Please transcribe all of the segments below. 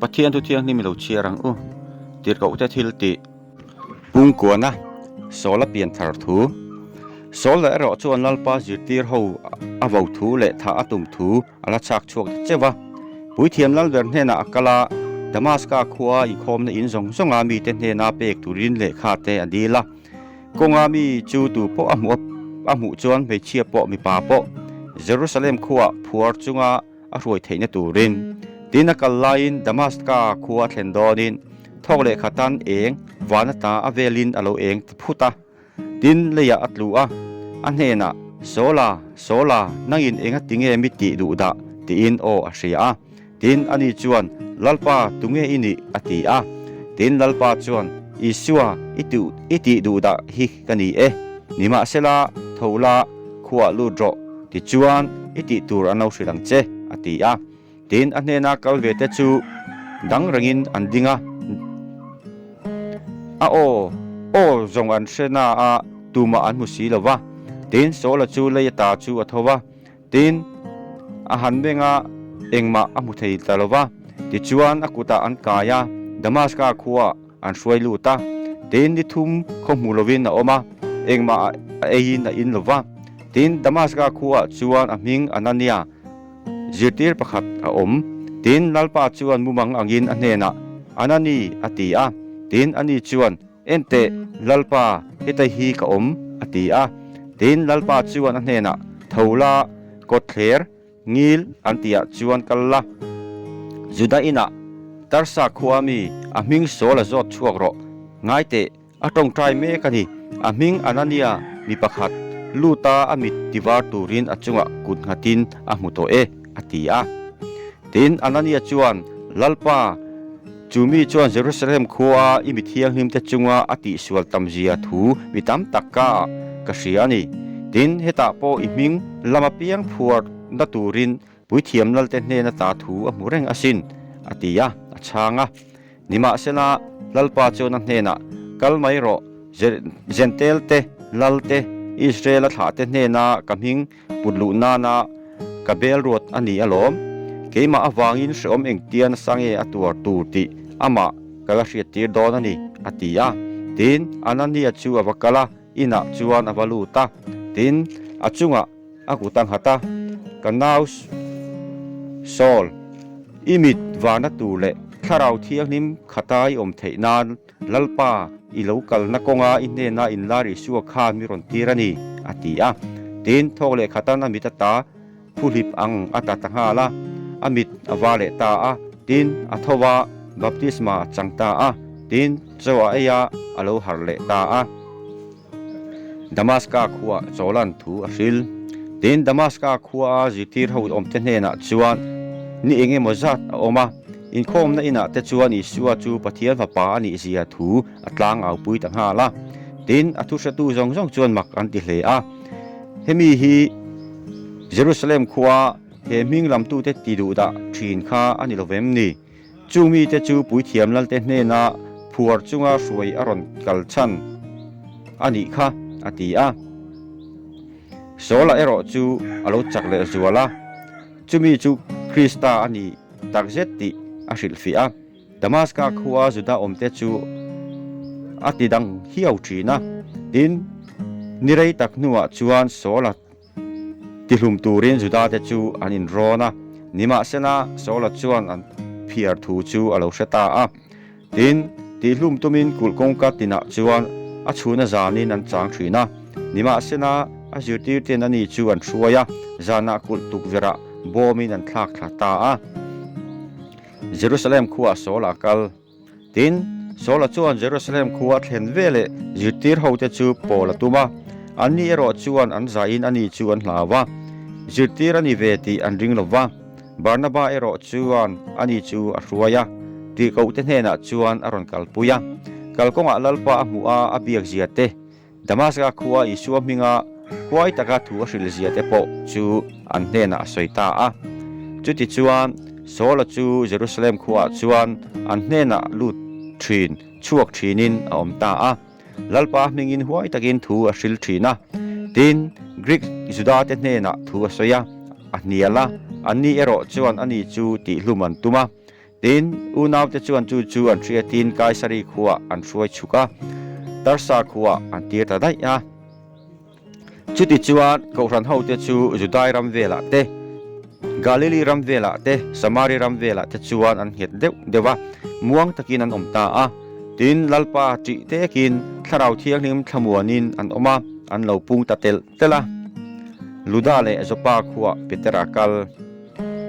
Pathian thu thianghlim i lo chhiar ang u, tirhkohte thil tih. Pungkuana Saula pian thar thu. Saula erawh chuan Lalpa zirtir ho a vo thu leh thah a tum thu a la chhak chhuak ta cheuh va. Puithiam Lalber hnenah a kal a, Damaska khua inkhawmna in zawng zawnga mite hnena pek turin lehkha te a dil a. Kawnga mi chu tu pawh a hmuh a hmuh chuan hmeichhia pawh mipa pawh Jerusalem khuaah phuar chunga a hruai theihna turin. Tin a kal laiin Damaska khua a thlen dawnin thawk leh khatan eng van ata a velin a lo eng ta phut a. Tin leiah a tlu a, a hnenah, Sawla, Sawla, nangin enga tinge mi tih duh dah? tiin aw a hria a. Tin ani chuan, Lalpa, tunge i nih? a ti a. Tin Lalpa chuan, Isua, i tih i tih duh dah hi ka ni e. Nimahsela, tho la, khuah lut rawh. Tichuan, i tih tur an lo hrilh ang che, a ti a. Tin, a hnena kal ve te chu dang rengin an ding a. A aw, aw zawng an hre na a, tumah an hmu si lo va. Tin, Saula chu lei ata chu a tho va. Tin, a han meng a, engmah a hmu thei ta lo va. Tichuan, a kutah an kai a, Damaska khuaah an hruai lut a. Tin, ni thum khaw hmu lovin a awm a, engmah a eiin a in lo va. Tin, Damaska khuaah chuan a hming Anania zirtir pakhat a awm. Tin, Lalpa chuan mumang angin a hnenah, Anani, a ti a. Tin, ani chuan, Enteh, Lalpa, hetai hi ka awm, a ti a. Tin, Lalpa chuan a hnenah, Tho la, kawtthler, ngil an tihah chuan kal la. Juda inah Tarsa khua mi a hming Saul a zawt chhuak rawh. Ngai teh, a tawngtai mek a ni. A hming Anania mi pakhat luta a mit tivar turin a chungah kut nghatin a hmu tawh e, a ti a. Tin, Anania chuan, Lalpa, chu mi chuan Jerusalem khua i mi thianghlimte chunga a tihsual tamzia thu mi tam tak ka ka hria a ni. Tin, hetah pawh i hming lama piang phuarna turin puithiam lalte hnena ta thu a hmu reng asin, a ti a, a chhang a. Nimahsela, Lalpa chuan a hnenah, Kal mai rawh, Jentail te, lal te, Israel-a thlahte hnena ka hming Put luh nana ka bel ruat a ni alawm. Keimah avangin hreawm engtia nasa nge a tuar tur tih amah ka la hriattir dawn a ni, a ti a. Tin, Anania chu a va kal a, inah chuan a va lut a. Tin, a chungah a kut a nghat a, Ka nau Saul, i mit vana tur leh Thlarau Thianghlim khata i awm theih nan Lalpa, i lo kalna kawnga i hnena inlar Isua khan mi rawn tir a ni, a ti a. Tin, thawk leh khatan a mit ata phuhlip ang a ta ta nghal a, a mit a va leh ta a. Tin, a tho va, baptisma a chang ta a. Tin, chaw a ei a, a lo harh leh ta a. Damaska khuaah chawlan thu a hril. Tin, Damaska khuaa zirtir ho awmte hnenah chuan ni eng emaw zat a awm a. Inkhawmna inah te chuan Isua chu Pathian Fapa a nih zia thu a tlangaupui ta nghal a. Tin, a thuhretu zawng zawng chuan mak an ti hle a. Hemi hi Jerusalem khuaa he hming lamtute ti duhdah thin kha a ni lo vem ni? Chu mite chu puithiam lalte hnena phuar chunga hruai a rawn kal chhan a nih kha, a ti a. Saula erawh chu a lo chak leh zual a, chumi chu Krista a ni takzet tih a hrilhfiah a. Damaska khua Juda awmte chu a ti dang hiau thin a. Tin, ni rei tak hnuah chuan Saula Tihlum turin Judate chu an inrawn a, nimahsela Saula chuan an phiar thu chu a lo hre ta a. Tin, tihlum tumin kulh kawngka tinah chuan a chhuna zanin an chang thin a, nimahsela a zirtirten ani chu an hruai a, zanah kulh tukverhah bawmin an thlak thla ta a. Jerusalem khuaah Saula a kal. Tin, Saula chuan Jerusalem khua a thlen veleh zirtir hote chu pawl a tum a, anni erawh chuan an zahin ani chu an hlau a, zirtir a ni ve tih an ring lo va. Barnaba erawh chuan ani chu a hruai a, tirhkohte hnenah chuan a rawn kalpui a. Kalkawngah Lalpa a hmuh a, a biak zia te, Damaska khua Isua hminga huai taka thu a hrilh zia te pawh chu an hnenah a sawi ta a. Chutichuan, Saula chu Jerusalem khuaah chuan an hnenah lut thin, chhuak thinin a awm ta a. Lalpa hmingin huai takin thu a hrilh thin a. Tin, Greek Judate hnenah thu a sawi a, a hnial a, anni erawh chuan ani chu tihhlum an tum a. Tin, unaute chuan chu chu an hriatin Kaisari khuaah an hruai chhuk a, Tarsa khuaah an tir ta daih a. Chutichuan, Kohhran hote chu Judai ram velah te, Galili ram velah te, Samari ram velah te chuan an nghet deuh deuh a, muang takin an awm ta a. Tin, Lalpa ṭih tekin Thlarau Thianghlim thlamuanin an awm a, an lo pung ta telh telh a. Luda leh Joppa khuaah Petera kal.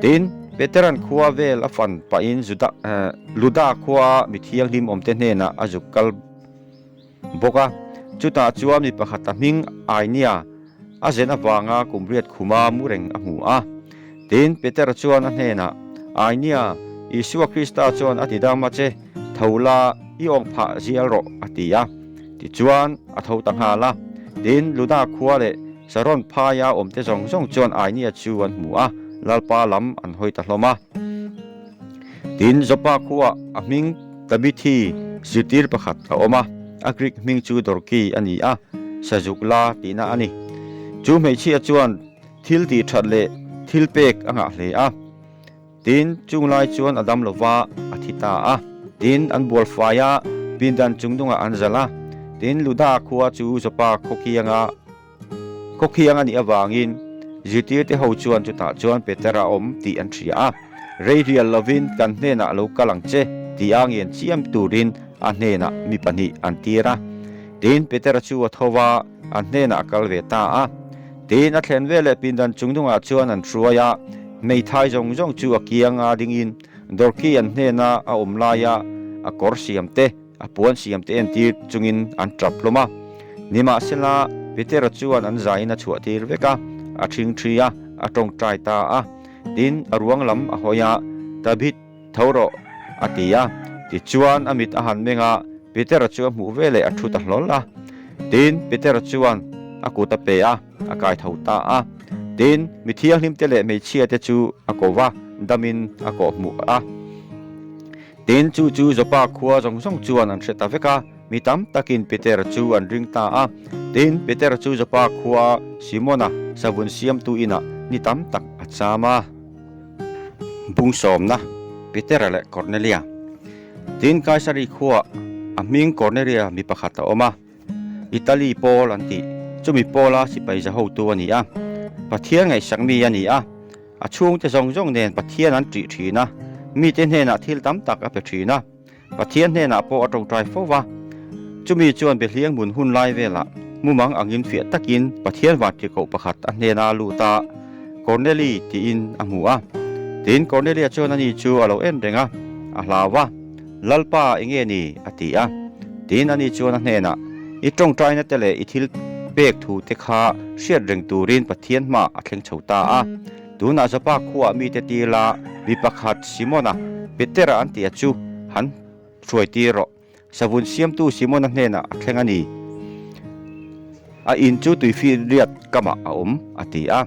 Tin, Petera'n khua vel a fan pahin Juda, Luda khuaa mi thianghlim awmte hnenah a zuk kal bawk a. Chutah chuan mi pakhat a hming Ainia a zen avanga kum riat khuma mu reng a hmu a. Tin, Petera chuan a hnenah, Ainia, Isua Krista chuan a ti dam a che, tho la, i awng phah zial rawh, a ti a. Tichuan, a tho ta nghal a. Tin, Luda khua leh Saron phaia awmte zawng zawng chuan Ainia chu an hmu a, Lalpa lam an hawi ta hlawm a. Tin, Joppa khuaah a hming Tabithi zirtir pakhat a awm a, a Greek hming chu Dorki a ni a, Sazuk la tihna a ni. Chu hmeichhia chuan thil tih that leh thil pek a ngah hle a. Tin, chung lai chuan a dam lo va, a thi ta a. Tin, an bual fai a, pindan chung dungah an zalh a. Tin, Luda khua chu Joppa khawkianga Khawkhiang a nih avangin zirtirte ho chuan chutah chuan Petera a awm tih an hria a, Rei rial lovin kan hnenah lo kal ang che tih a ngen chiam turin a hnenah mi pahnih an tir a. Tin, Petera chu a tho va, an hnenah a kal ve ta a. Tin, a thlen veleh pindan chung dungah chuan an hruai a, hmeithai zawng zawng chu a kianga dingin Dorki an hnena a awm laia a kawr siam te, A puan siam te entir chungin an tap hlawm a. Nimahsela, Petera chuan an zaiin a chhuah tir vek a, a thingthi a, a tawngtai ta a. Tin, a ruang lam a hawi a, Tabith, tho rawh, a ti a. Tichuan, a mit a han meng a, Petera chu a hmuh veleh a thu ta hlawl a. Tin, Petera chuan a kut a pe a, a kai tho ta a. Tin, mi thianghlimte leh hmeichhiate chu a ko va, damin a kawhhmuh a. Tin, chu chu Joppa khua zawng zawng chuan an hre ta vek a, mi tam takin Peter chu an ring ta a. Tin, Peter chu Joppa khua Simona savun siamtu inah ni tam tak a cham a. Bung sawmna, Petera leh Kornelia. Tin, Kaisari khuaah a hming Kornelia mi pakhat a awm a. Italy pawl an tih, chumi pawla sipai za hotu a ni a. Pathian ngaihsak mi a ni a. A chhungte zawng zawng nen Pathian an ṭih ṭhin a, mite hnenah thil tam tak a pe ṭhin a, Pathian hnenah pawh a ṭawngṭai fo va. Chumi chuan Behliang hmun hun lai velah mumang angin fiah takin Pathian vantirhkoh pakhat a hnena lut a, Korneli tiin a hmu a. Tin, Kornelia chuan ani chu a lo en reng a, a hlau a, Lalpa enge ni? a ti a. Tin, ani chuan a hnenah, I ṭawngṭaina te leh i thil pek thu te kha hriat reng turin Pathian hmaah a thleng chho ta a. Tunah Joppa khuaah mite tir la, mi pakhat Simona, Petera an tih a chu han hruai tir rawh. Savun siamtu Simona hnenah a thleng a ni. A in chu tuifinriat kamah a awm, a ti a.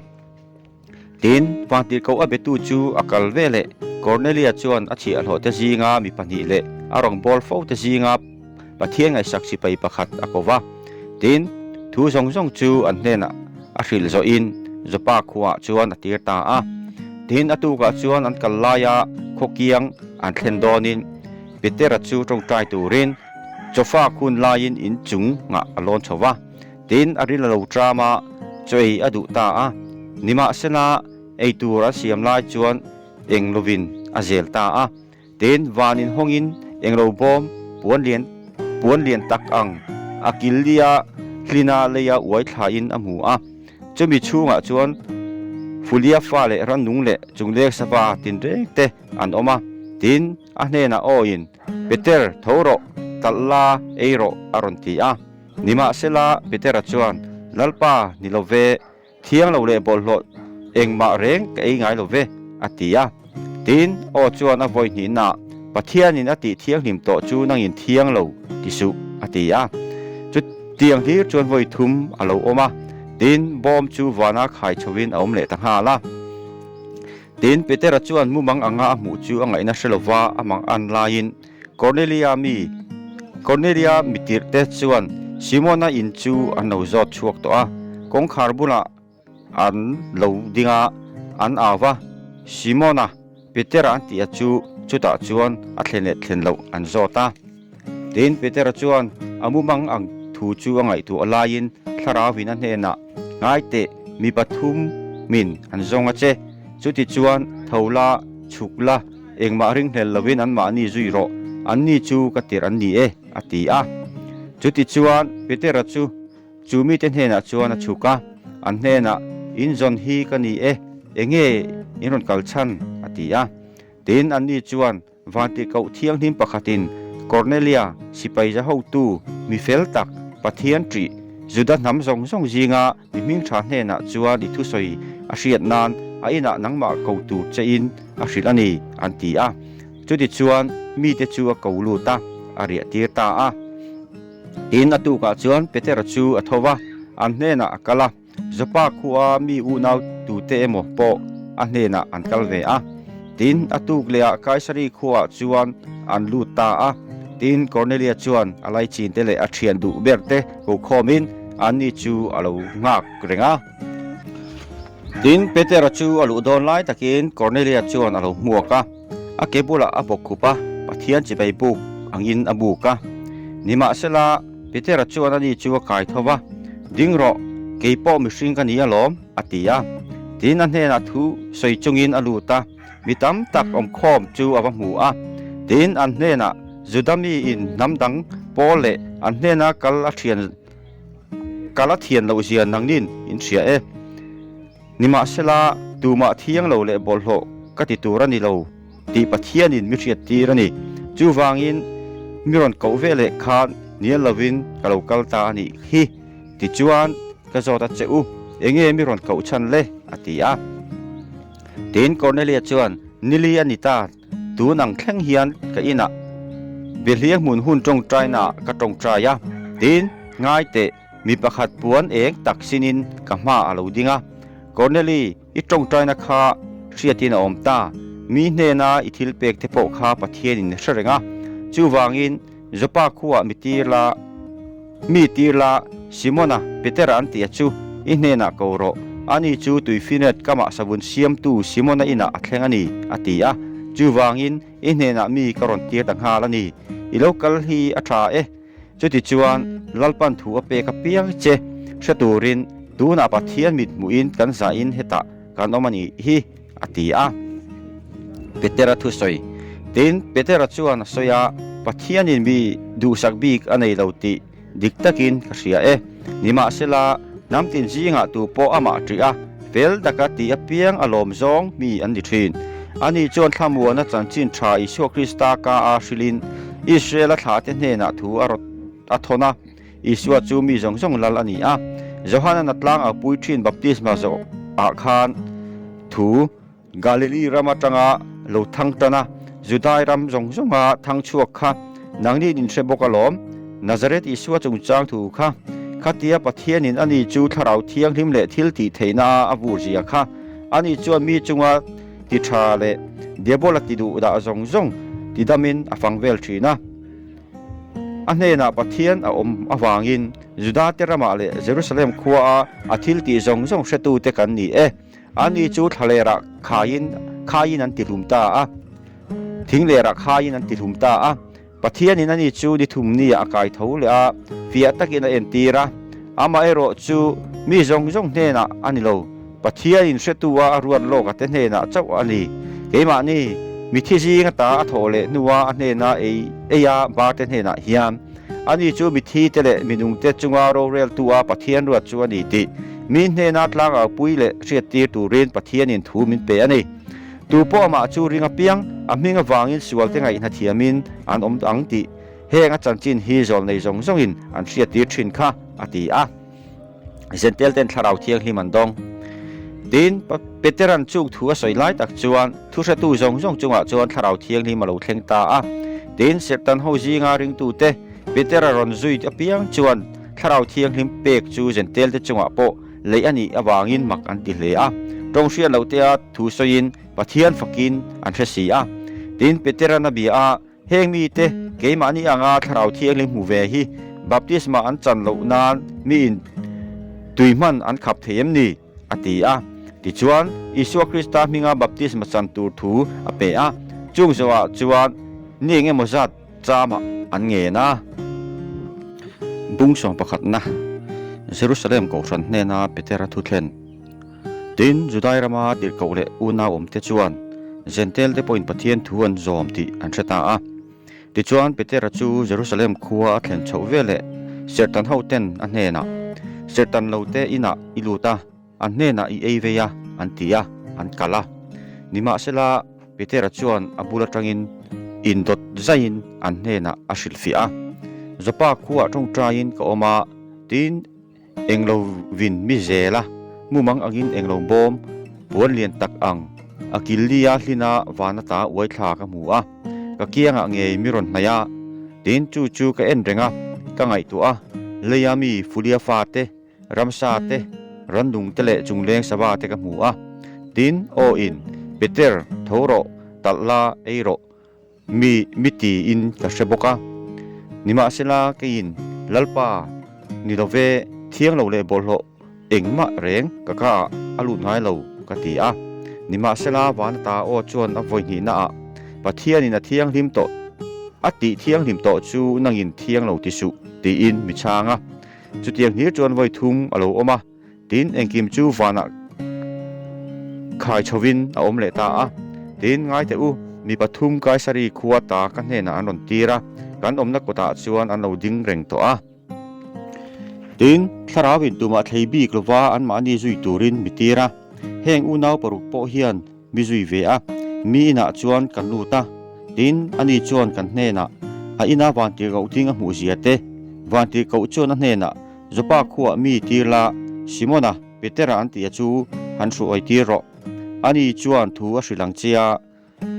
Tin, vantirhkoh a betu chu a kal ve leh Kornelia chuan a chhiahhlawhte zinga mi pahnih leh a rawngbâwl fote zinga Pathian ngaihsak sipai pakhat a ko va. Tin, thu zawng zawng chu an hnenah a hrilh zawhin Joppa khuaah chuan a tir ta a. Tin, a tukah chuan an kal laia khawkiang an thlen dawnin Petera chu tawngtai turin chawfak hun laiin in chungah a lawn chho va. Tin, a ril a lo ṭam a, chaw ei a duh ta a. Nimahsela, ei tur an siam lai chuan eng lovin a zel ta a. Tin, van inhawngin eng lo bawm puan lian puan lian tak ang a kil lia hlina leia uai thlain a hmu a. Chumi chhungah chuan Fulia fa leh rannung leh chungleng sava tinreng te an awm a. Tin, a hnenah awiin, Peter, tho rawh, talh la, ei rawh, a rawn ti a. Nimahsela, Petera chuan, Lalpa, ni lo ve, thiang lo leh bawlhhlawh engmah reng ka ei ngai lo ve, a ti a. Tin, aw chuan a vawi hnihnaah, Pathianin a tih thianghlim tawh chu nangin thiang lo ti suh, a ti a. Chutiang hlir chuan vawi thum a lo awm a, tin, bawm chu vana khai chhovin a awm leh ta nghal a. Tin, Petera chuan mumang anga a hmuh chu a ngaihna hre lova a mang an laiin Kornelia mi Kornelia mitirhte chuan Simona in chu an lo zawt chhuak tawh a, kawngkhar bulah an lo ding a, an au va, Simona, Petera an tih a chu chutah chuan a thlen leh thlen loh an zawt a. Tin, Petera chuan a mumang ang thu chu a ngaihtuah laiin Thlarauin a hnenah, Ngai teh, mi pathumin an zawng a che. Chutichuan, tho la, chhuk la, engmah ringhlel lovin anmahni zui rawh, anni chu ka tirh an ni e, a ti a. Chutichuan, Petera chu Chu mite hnenah chuan a chhuk a, an hnenah, In zawn hi ka ni e, enge in rawn kal chhan? a ti a. Tin, anni chuan Vantirhkoh Thianghlim pakhatin Kornelia, sipai za hotu, mi fel tak, Pathian ṭih, Juda hnam zawng zawng zinga mi hmingṭha hnenah chuan i thusawi a hriat nan a inah nangmah ko tur chein a hrilh a ni, an ti a. Chutichuan, mite chu a ko lut a, a riahtir ta a. Tin, a tukah chuan Petera chu a tho va, an hnenah a kal a, Joppa khua mi unau tute emaw pawh a hnenah an kal ve a. Tin, a tuk lehah Kaisari khuaah chuan an lut ta a. Tin, Kornelia chuan a laichin te leh a thian duh ber te kokhawmin anni chu a lo nghak reng a. Tin, Petera chu a luh dawn lai takin Kornelia chuan a lo hmuak a. A ke bulah a bawk khup a, Pathian chibai buk angin a buk a. Nimahsela, Petera chuan ani chu a kai tho va, Ding rawh, kei pawh mihring ka ni alawm, a ti a. Tin, a hnenah thu sawi chungin a lut a, mi tam tak awmkhawm chu a va hmu a. Tin, an hnenah Juda miin hnam dang pawl leh an hnena kal a thian kal a thian loh zia nangnin in hria e. Nimahsela, tumah thiang lo leh bawlhhlawh ka ti tur a ni lo tih Pathianin mi hriat tir a ni. Chuvangin, mi rawn koh ve leh khan hnial lovin ka lo kal ta a nih hi. Tichuan, ka zawt a che u, enge mi rawn koh chhan le? a ti a. Tin, Kornelia chuan, Nili a ni ta. Tun ang thleng hian ka inah Bethlehem hmun hun tawngtainaah ka tawngtai a, tin, ngai teh, mi pakhat puan eng tak sinin ka hma a lo ding a. Corneli, i tawngtaina kha hriatin a awm ta, mi hnena i thil pek te pawh kha Pathianin hre reng a, chuvangin Joppa khuaah mi tir la, Mi tir la, Simona, Petera an tih a chu, i hnenah ko rawh. Ani chu tuifinet kamah savun siamtu Simona inah a thleng a ni, a ti a. Chuvangin, i hnenah mi ka rawn tir ta nghal a ni. I lo kal hi a tha e. Chutichuan, Lalpan thu a pek apiang che hre turin tunah Pathian mit hmuhin kan zahin hetah kan awm a nih hi, a ti a. Petera thusawi. Tin, Petera chuan a sawi a, Pathianin mi duhsak bik a nei lo tih dik takin ka hria e. Nimahsela, hnam tin zingah tu pawh amah ṭih a, fel taka tih apiang a lawm zawng mi an ni ṭhin. Ani chuan thlamuana chanchin ṭha Isua Krista ka a hrilhin Israela thlahte hnenah thu a rawt a thawn a. Isua chu mi zawng zawng lal a ni a. Johana'n a tlang a pui ṭhin baptisma zawh ah khan thu Galili ram aṭanga lo thang tan a, Judai ram zawng zawnga thang chhuak kha nangni'n in hre bawk alawm. Nazareth Isua chungchang thu kha khatia Pathianin ani chu Thlarau Thianghlim leh thil tih theihna a a vur zia kha ani chuan mi chunga ti ṭha leh Diabola ti duh dah zawng zawng ti damin a fang vel ṭhin a. A hnenah Pathian a awm avangin Judate ramah leh Jerusalem khuaa a thil tih zawng zawng hretute kan ni e. Ani chu thlalerah khaiin khaiin an tihlum ta a, thinglerah khaiin an tihlum ta a. Pathianin ani chu ni thumniah a kai tho leh a, fiah takin a entir a. Amaherawh chu mi zawng zawng hnenah a ni lo, Pathianin hretu a a ruat lawk a te hnenah chauh a ni. Keimahni, mithi zing ata a thawh leh hnua a hnena ei ei a barte hnenah hian, ani chu mithi te leh minungte chunga roreltu a Pathian ruat chu a ni tih mi hnena tlangau-pui leh hriattir turin Pathianin thu min pe a ni. Tu pawh amah chu ring apiang, a hming avangin sualte ngaihna thiamin an awm ang tih heng a chanchin hi zawlnei zawng zawngin an hriattir thin kha, a ti a. Zentel ten Thlarau Thianghlim an dawng. Tin, Petera'n chung thu a sawi lai tak chuan thuhretu zawng zawng chungah chuan Thlarau Thianghlim a lo thleng ta a. Tin, Serhtan ho zinga ringtute Petera rawn zui apiang chuan Thlarau Thianghlim pek chu Zentel te chungah pawh leih a nih avangin mak an ti hle a. Tawng hriat loh tea thu sawiin Pathian fakin an hre si a. Tin, Petera'n a bia a. Heng mite keimahni anga Thlarau Thianghlim hmu ve hi baptisma an chan loh nan miin tui hman an khap thei em ni? a ti a. Tichuan, Isua Krista hminga baptisma chan tur thu a pe a. Chung zawhah chuan ni eng emaw zat chamah an ngen a. Bung sawm pakhatna, Jerusalem Kohhran hnena Petera thu thlen. Tin, Judai rama tirhkoh leh unau awmte chuan Jentail te pawhin Pathian thu an zawm tih an hre ta a. Tichuan, Petera chu Jerusalem khua a thlen chhoh veleh Serhtan hoten a hnenah, Serhtan lote inah i lut a, A hnenah i ei vei a, an ti a, an kal a. Nimahsela, Petera chuan a bul atangin indawt zaiin an hnenah a hrilhfiah a. Joppa khuaah tawngtaiin ka awm a, tin, englo vin mi zel a, mumang angin englo bawm puan lian tak ang a kil lia hlina van ata uai thla ka hmu a, ka kiangah ngei mi rawn hnaih a, tin, chu chu ka en reng a, ka ngaihtuah a, leia mi Fulia fate, Ramsa te, randung te leh chungleng sava te ka hmu a. Tin, aw in, Peter, tho rawh, talh la, ei rawh, mi, mi tiin ka hre bawk a. Nimahsela, keiin, Lalpa, ni lo ve, thiang lo leh bawlhhlawh engmah reng ka ka ah a lut ngai lo, ka ti a. Nimahsela, Vanata aw chuan a vawi hnihna ah, Pathianin a thianghlim tawh, a tih thianghlim tawh chu nangin thiang lo ti suh, tiin mi chhang a. Chutiang hlir chuan vawi thum a lo awm a, tin engkim chu vanah khai chhovin a awm leh ta a. Tin, ngai teh u, mi pathum Kaisari khua ta ka hnenah an rawn tir a, kan awmna kawtah chuan an lo ding reng tawh a. Tin, thlarau in tumah thlei bik lova anmahni zui turin mi tir a, heng unau paruk pawh hian mi zui ve a, mi inah chuan kan lut a, tin, ani chuan kan hnenah a ina vantirhkoh ding a hmuh zia te, vantirhkoh chuan a hnenah, Joppa khuah mi tir la, Simona, Petera an tih a chu han hruai tir rawh. Ani chuan thu a hrilh ang che a,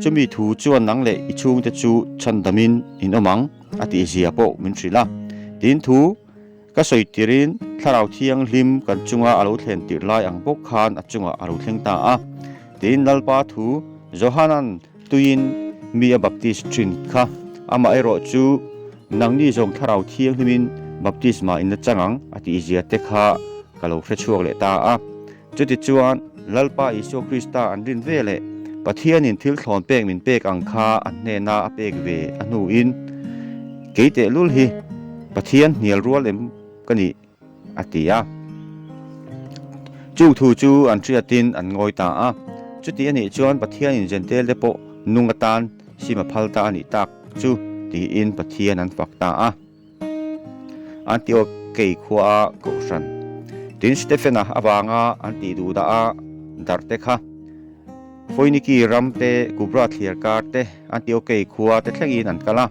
chumi thu chuan nang leh i chhungte chu chhandamin in awm ang, a tih zia pawh min hrilh a. Tin, thu. Ka sawi tirin Thlarau Thianghlim kan chunga a lo thlen tirh lai ang bawk khan a chungah a lo thleng ta a. Tiin Lalpa thu Johanan tuiin mi a baptis thin kha. Amaherawh chu nangni zawng Thlarau Thianghlimin baptisma in la chang ang a tih zia te kha ka lo hre chhuak leh ta a. Chutichuan Lalpa Isua Krista an rin ve leh Pathianin thil thlawn pek min pek ang kha an hnena a pek ve a hnuin kei tehlul hi Pathian hnial rual em ka nih a ti a. Chung thu chu an hriatin an ngawi ta a. Chuti a nih chuan Pathianin Jentail te pawh nung atan sim a phal ta a nih tak chu tiin Pathian an fak ta a. Antiokei khuaa kohhran tin Stephen-a avanga an tih duh dah a darh te kha Foiniki ram te, Kubra thliar kar te, Antiokei khua te thlengin an kal a.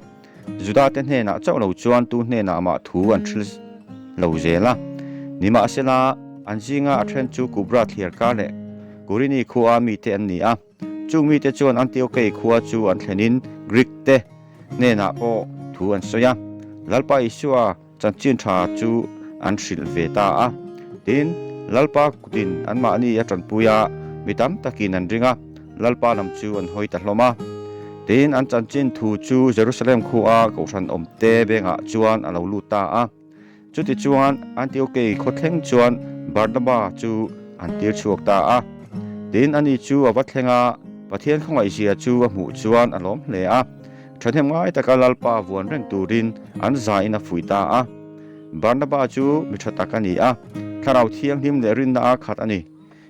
Juda te hnenah chauh lo chuan tu hnenah mah thu an hril lo zel a. Nimahsela, an zinga a then chu Kubra thliar kar leh Kurini khua mite an ni a. Chung mite chuan Antiokei khua chu an thlenin Greek te hnenah pawh thu an sawi a, Lalpa Isua chanchin tha chu an hrilh ve ta a. Tin, Lalpa kutin anmahni a tanpui a, mi tam takin an ring a, Lalpa lam chu an hawi ta hlawm a. Tin, an chanchin thu chu Jerusalem khua kohhran awmte bengah chuan a lo lut ta a. Chutichuan Antiokei khawthleng chuan Barnaba chu an tir chhuak ta a. Tin, ani chu a va thleng a, Pathian khawngaihzia chu a hmuh chuan a lawm hle a. Thahnem ngai taka Lalpa vuan reng turin an zain a fuih ta a. Barnaba chu mi tha tak a ni a, Thlarau Thianghlim leh rinna a khat a ni.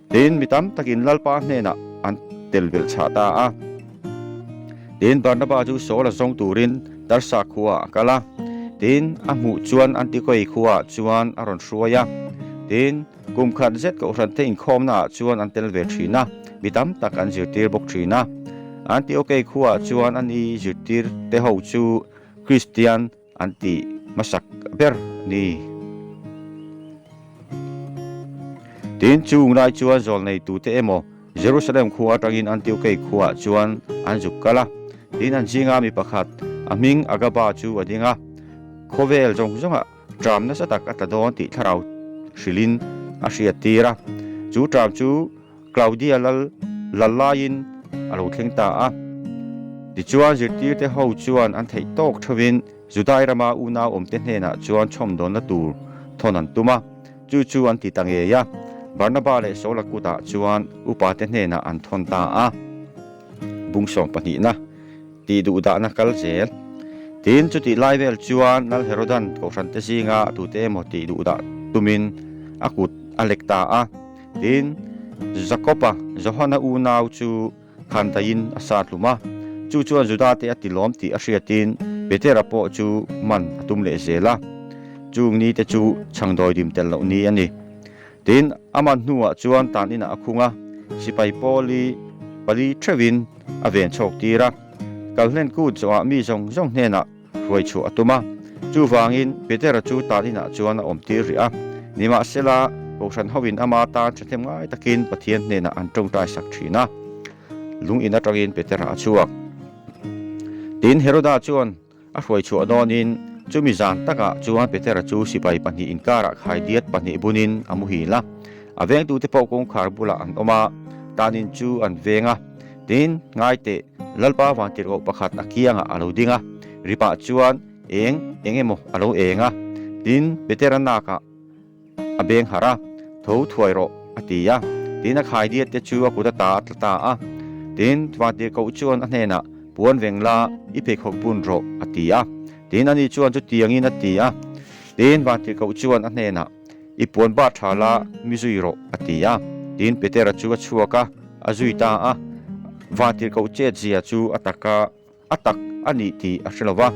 Tin, mi tam takin Lalpa hnenah an tel belh chhah ta a. Tin, Barnaba chu Saul-a zawng turin Tarsa khuaah a kal a. Tin, a hmuh chuan Antiokei khuaah chuan a rawn hruai a. Tin, kum khat zet kohhrante inkhawmnaah chuan an tel ve thin a, mi tam tak an zirtir bawk thin a. Antiokei khuaah chuan ani zirtirte ho chu Kristian An tih hmasak ber a ni. Tin, chung lai chuan zawlnei tute emaw Jerusalem khua atangin Antiokei khuaah chuan an zuk kal a. Tin, an zinga mi pakhat, a hming Agaba chu a ding a, khawvel zawng zawngah ṭam nasa tak a tla dawn tih thlarau hrilhin a hriattir a. Chu ṭam chu Claudia lal lal laiin a lo thleng ta a. Tichuan zirtirte ho chuan an theih tawk theuhin Judai rama unau awmte hnenah chuan chhawmdawnna tur thawn an tum a, chu chu an ti ta ngei a. Barnaba leh Saula kutah chuan upate hnenah an thawn ta a. Bung sawm pahnihna. Tih duhdahna kal zel. Tin, chutih lai vel chuan Lal Herodan kohhrante zinga tute emaw tih duhdah tumin a kut a lek ta a. Tin, Jakob-a, Johana unau chu khandaiin a sat hlum a. Chu chuan Judate a tilawm tih a hriatin Petera pawh chu man a tum leh zel a. Chung nite chu chhangdawi dim tel loh ni a ni. Tin, a man hnuah chuan tan inah a khung a, sipai pawli pali theuhin a ven chhawk tir a. Kalhlen kut zawhah mi zawng zawng hnenah hruai chhuah a tum a. Chuvangin, Petera chu tan inah chuan a awm tir rih a. Nimahsela, Kohhran hoin ama tan thahnem ngai takin Pathian hnenah an tawngtai sak thin a. Lung in atangin Petera a chhuak. Tin, Heroda chuan A hruai chhuah dawnin chumi zan takah chuan Petera chu sipai pahnih inkarah khaidiat pahnih bunin a muhil a. A vengtute pawh kawngkhar bulah an awm a, tanin chu an veng a. Tin, ngaiteh, Lalpa vantirhkoh pakhat a kiangah a lo ding a, ripah chuan eng eng emaw a lo eng a. Tin, Petera nakah a beng harh a, Tho thuai rawh, a ti a. Tin, a khaidiat te chu a kut ata a tla ta a. Tin, vantirhkoh chuan a hnenah, Puan veng la, i pheikhawk bun rawh, a ti a. Tin, ani chuan chutiangin a ti a. Tin, vantirhkoh chuan a hnenah, I puan bar tha la, mi zui rawh, a ti a. Tin, Petera chu a chhuak a, a zui ta a. Vantirhkoh chetzia chu a taka. A tak a nih tih a hre lo va,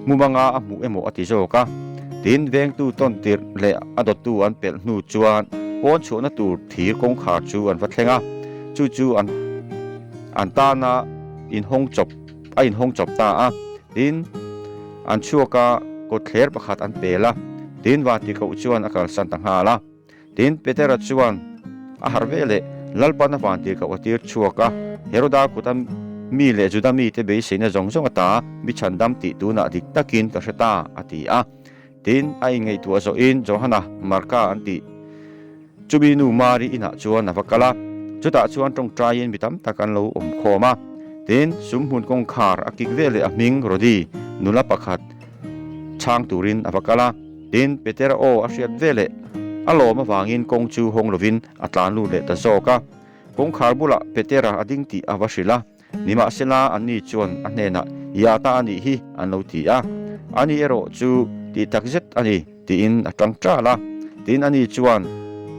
hmumanga a hmuh emaw a ti zawk a. Tin, vengtu tawn tirh leh a dawttu an pelh hnu chuan pawn chhuahna tur thir kawngkhar chu an va thleng a, chu chu an an tana inhawng chawp a inhawng chawp ta a. Tin, an chhuak a, kawtthler pakhat an pel a, tin Vantirhkoh chuan a kalsan ta nghal a. Tin, Petera chuan a harh ve leh Lalpan a vantirhkoh a tir chhuak a, Heroda kuta mi leh Juda mite beiseina zawng zawng ata mi chhandam tih tunah dik takin ka hre ta, a ti a. Tin, a inngaihtuah zawhin Johana, Marka an tih chumi nu Mari inah chuan a va kal a, chutah chuan tawngtaiin mi tam tak an lo awm khawm a. Tin, sumhmun kawngkhar a kik ve leh a hming Rodi nula pakhat chhang turin a va kal a. Tin, Petera aw a hriat ve leh a lawm avangin kawng chu hawng lovin a tlan lut leh ta zawk a. Kawngkhar bulah Petera a ding tih a va hrilh a, nimahsela anni chuan a hnenah Iata a nih hi an lo ti a, ani erawh chu tih tak zet a ni tiin a tang ṭal a. Tin, ani chuan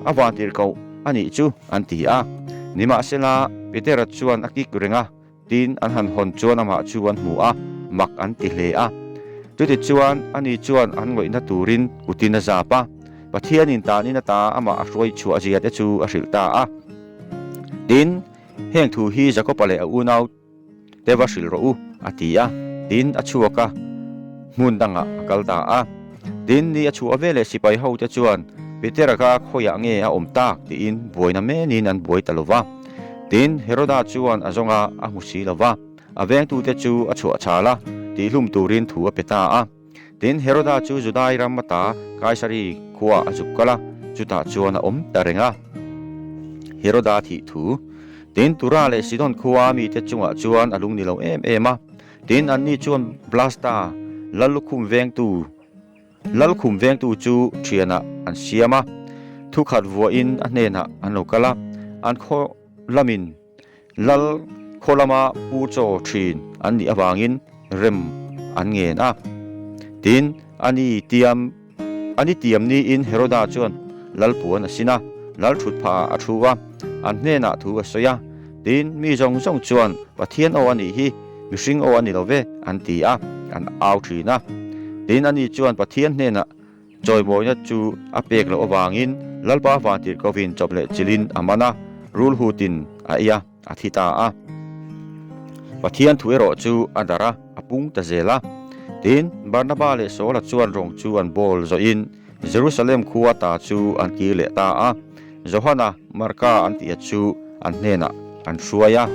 a vantirhkoh a nih chu an ti a, nimahsela Petera chuan a kik reng a. Tin, an han hawn chuan amah chu an hmu a, mak an ti hle a. Chutichuan, ani chuan an ngawihna turin kutin a zap a, Pathianin tanin ata amah a hruai chhuah zia te chu a hrilh ta a. Tin, heng thu hi Jakoba leh a unau te va hrilh rawh u, a ti a. Tin, a chhuak a, hmun dangah a kal ta a. Tin, ni a chhuah veleh sipai hote chuan Petera kha khawiah nge a awm tak tiin buaina menin an buai ta lo va. Tin, Heroda chuan a zawnga a hmu si lo va, a vengtute chu a chhuah chhal a, tihhlum turin thu a pe ta a. Tin, Heroda chu Judai ram ata Kaisari khuaah a zuk kal a, chutah chuan a awm ta reng a. Heroda thih thu. Tin, Tura leh Sidon khua mite chungah chuan a lung ni lo em em a. Tin, anni chuan Blasta lallukhum vengtu Lalkhum vengtu chu thianah an siam a, thukhat vuahin a hnenah an lo kal a, an khaw lamin Lal khaw lama pu chaw thin an nih avangin rem an ngen a. Tin, a ni tiam a ni tiam niin Heroda chuan Lal puan a sin a, Lal thut phahah a thu a, an hnenah thu a sawi a. Tin, mi zawng zawng chuan Pathian aw a nih hi, mihring aw a ni lo ve, an ti a, an au thin a. Tin, ani chuan Pathian hnenah chawimawina chu a pek loh avangin Lalpa vantirhkovin chawp leh chilhin a man a, rulhutin a ei a, a thi ta a. Pathian thu erawh chu a darh a, a pung ta zel a. Tin, Barnaba leh Saula chuan rawng chu an bawl zawhin Jerusalem khua ta chu an kir leh ta a. Johana, Marka an tih a chu an hnenah an hruai a.